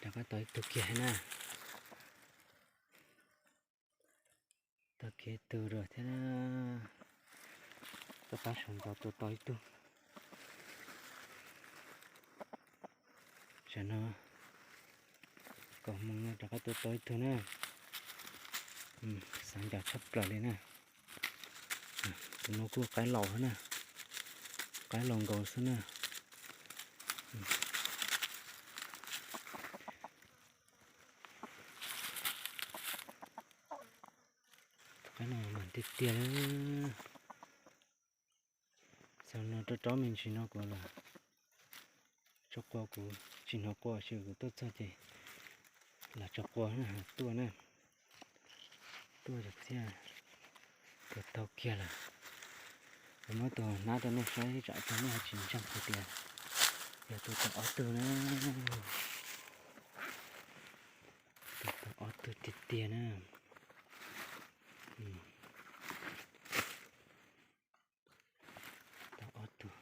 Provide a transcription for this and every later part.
Rov qab tau ib tug kiag na. Tau kiag ib tug rau thiab na. Rov qab sawv ntxov tua tau ib tug. Tam no kaum moos no rov qab tua tau ib tug na. Xav ncaws tshaj plaws li na. Tus no kuj qaib laus xwb na. Qaib laus nkaus xwb na. Tus qaib no mas tiag tiag li. Xav no rau rau me ntsis no kuv los tso quas, kuv tsis hnov quas, kuv tuaj txog ces los tso quas na, tuaj na. Tuaj txiaj, tua tau kiag lawm. Kuv muab tus hnab rau nej saib, tsam tus nej ho tsis ntseeg hais tias yog tua tau ob tug na. Tua tau ob tug tiag tiag na. Tau ob tug,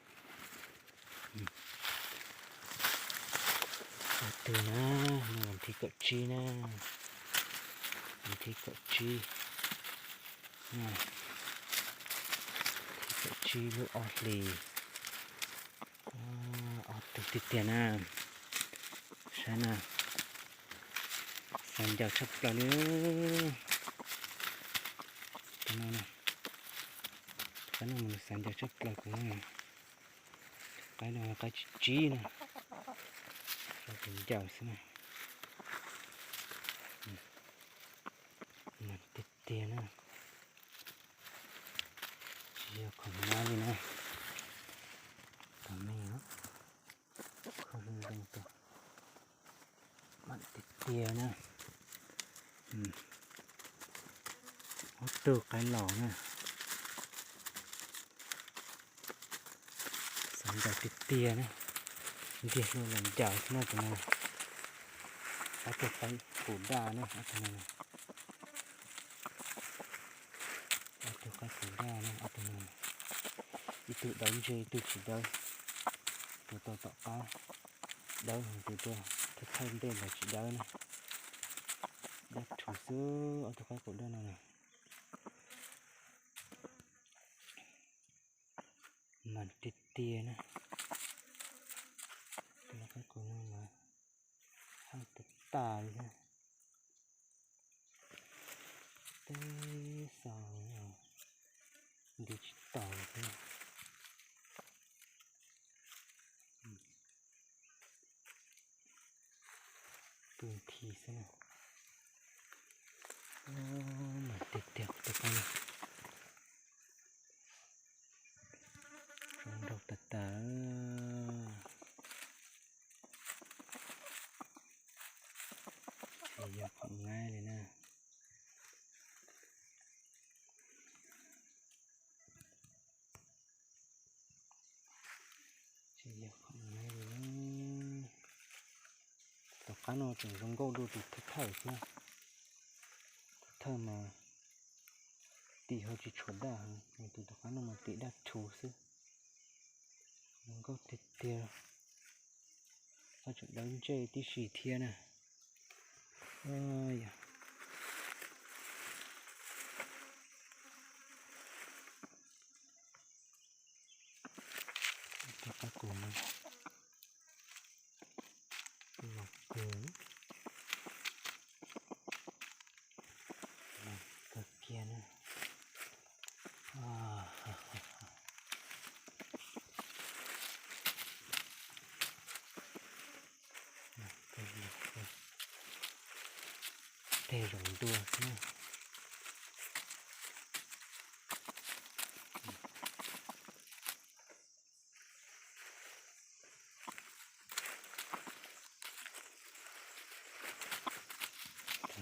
ob tug na. Hnub vas thib kaum tsib na, vas thib kaum tsib, thib kaum tsib lub ob hlis. Ob tug tiag tiag na. Saib na, xav ncaws tshaj plaws li. Tus no, tus qaib no mas xav ncaws tshaj plaws kuv na. Qaib no qaib tsib tsib na, rau kuv ncaws xwb na. Mas tiag tiag na, tsis yog khoom nyab li na. Tus me, khoom zoo zoo tus, mas tiag tiag na. Ob tug qaib laus na. Xav ncaws tiag tiag na, ntiag hlo los ncaws xwb na tus no. Ob tug qaib kaus daj na, ob tug no. Ob tug qaib kaus daj na, ob tug no. Ib tug dawb ntseg ib tug tsis dawb. Tus tau tom qab dawb, tus tuaj thawj thawj ntej los tsis dawb na. Daj rhuv xwb ob tug qaib kaus daj no na. Mas tiag tiag na. Tus qaib kaus no mas haj tas tas li thiab. Teb xaus, nti tsis taus li thiab. Tus nthi xwb na. Mas tiag tiag tus qaib no. Zoo nraug tas tas. Tsis yog khoom nyab li na. Tsis yog khoom nyab li na. Tom qab no tseem zoo nkauj dua tus thawj thawj thiab. Thawj thawj mas tim ho tsis tshuav daj heev, tus tom qab no mas tim daj rhuv xwb. Zoo nkauj tiag tiag. Qab tseem dawb ntsej tib si thiab na. Tus qab kaus no los kawg, los kawg kiag na. Tej zaum ntua xwb.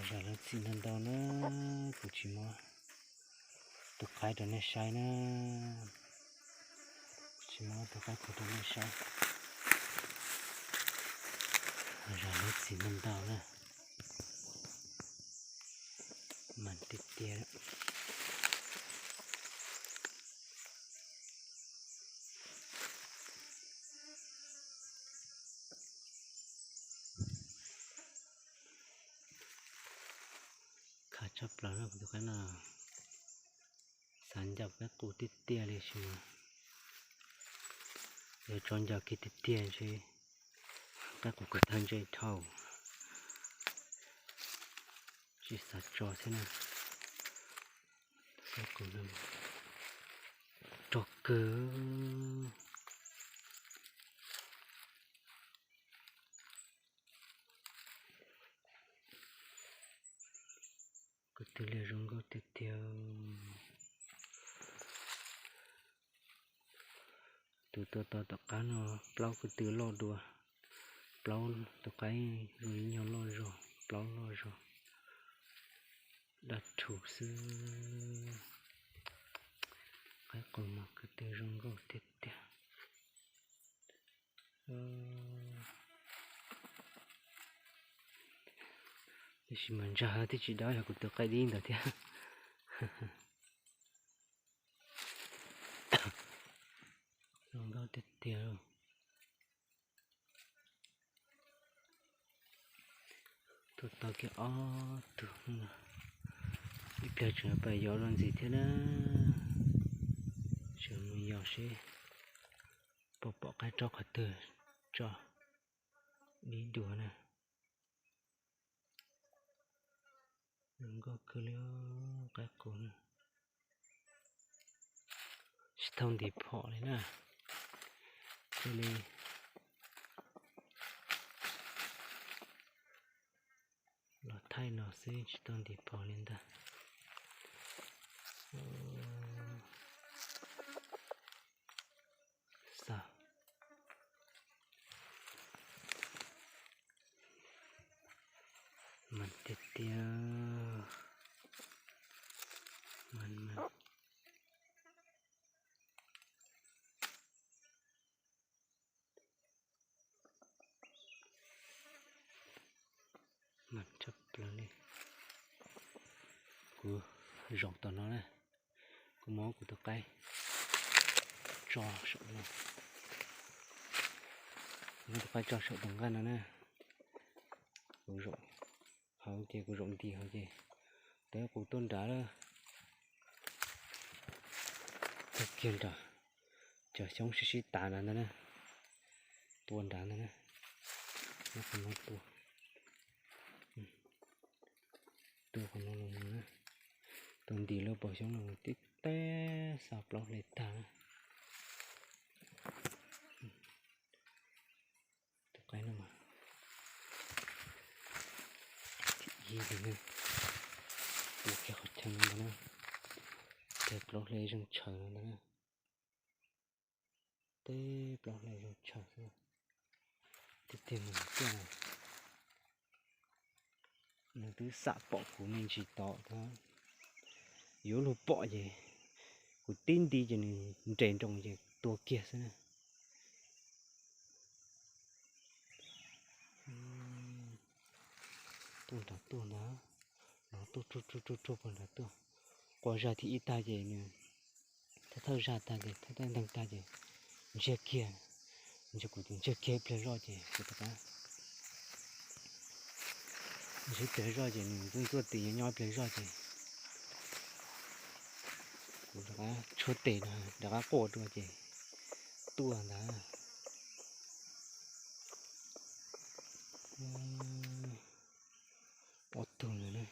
Zam lub txim ntau ntau na, kuv tsis muab tus qaib rau nej saib na. Tsis muab tus qaib rau nej saib. Zam lub txim ntau ntau na. Mas tiag tiag. Tshaj plaws na kuv tus qaib no, xav ncaws qaib qus tiag tiag li sis mas yog tso ncaws kiag tiag tiag ntshe qaib qus kawg thawj ntsej dhau. Tsis xav tso thiab na. Qaib qus no rog kawg. Ko tw liag zoo nkauj tiag tiag. Tus tua tau tom qab no plaub ko tw loj dua, plaub tus qaib zoo li nyuag loj zog, plaub loj zog, dab rhuv xwb. Qaib qus mas ko tw zoo nkauj tiag tiag. Tiam sis mas ntsag twb tsis dawb yog kuv tus qaib dib ntawd thiab. Zoo nkauj tiag tiag. Tua tau kiag ob tug no, ib pliag tseem pais yos dua ntxiv thiab na. Tseem mus yos seb puas pom qaib raub qhov twg tso dib dua na. Zoo nkauj kawg li qaib qus na. Tsis tau ntim phom li na. Cia li los thaij no xwb tsis tau ntim phom li ntag. Xav mas tiag tiag. Mas tshaj plaws li. Kuv zaum tom no na, kuv muab kuv tus qaib tso saum no, muab tus qaib tso saum tus nqaj no na. Kuv zaum hauv ces kuv zaum nti hauv ces tawb qus tuaj nrad lawm. Tag kiag nrad, cov xyoob sib sib tav nrad ntag na, tua nrad ntag na. Muab qhov no tua, tua qhov no los na, tua nti lub pob xyoob no tib teb xa plaub hle tag na. Tus qaib no mas thib ib li na, tua kiag qhov chaw no ntag na, teb plaub hle zeeg tshaws no ntag na. Teb plaub hle zeeg tshaws xwb, tiag tiag mas tiag na. Nws twb xam pom kuv me ntsis tod, yuav luag pom ces kuv tib nti ces nws nres nroos ces tua kiag xwb na. Tuaj nrad tuaj ntag, no tuaj tsuag tsuag tsuag puag nrad tuaj. Qua zaj thib ib tag ces nws thawj thawj zaj tag ces thawj thawj nteeg tag ces ntsiag kiag, ntsiag kuv tus ntsiag kiag ib pliag zoj ces kuv rov qab ntsib pliag zoj ces nws ntxuaj ntxuaj tes nyob nyob pliag zoj ces kuv rov qab tshuab tes rov qab quaj dua ces tuaj ntag. Ob tug ntawd na.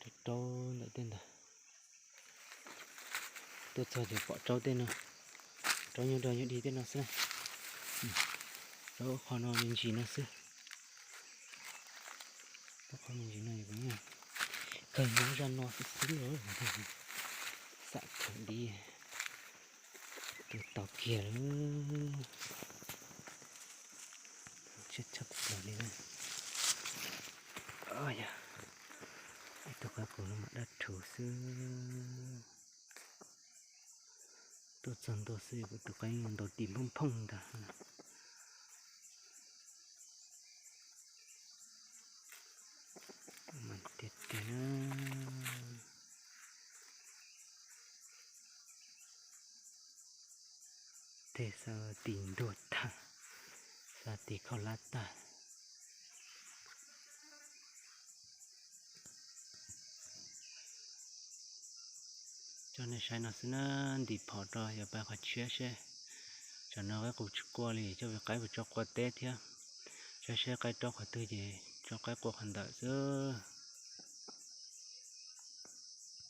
Raub raub ntawm tej ntawd. Tuaj txog ces pom raub tej no, raub nyob rau nyob dig tej no xwb. Raub qhov no me ntsis no xwb. Raub qhov me ntsis no, kawg nyob zaj no xwb xwb los. Xam khav dib, tua tau kiag lawm. Tshaj plaws li na. Ib tug qaib qus no mas dab rhuv xwb. Tuaj txog ntua xwb kuv tus qaib ntaus tis nphooj nphooj ntag. Mas tiag tiag. Tej xav tis ntuag tag, xav tis khaub hlab tag. Coj nej saib no xwb na, ntim phom rau yog pais qhov tshiab seb. Tsam no qaib qus tsis quaj li, coj vim qaib puas tso qua teb thiab. Saib seb qaib raub qhov twg ces tso qaib qua qhov ntawd xwb.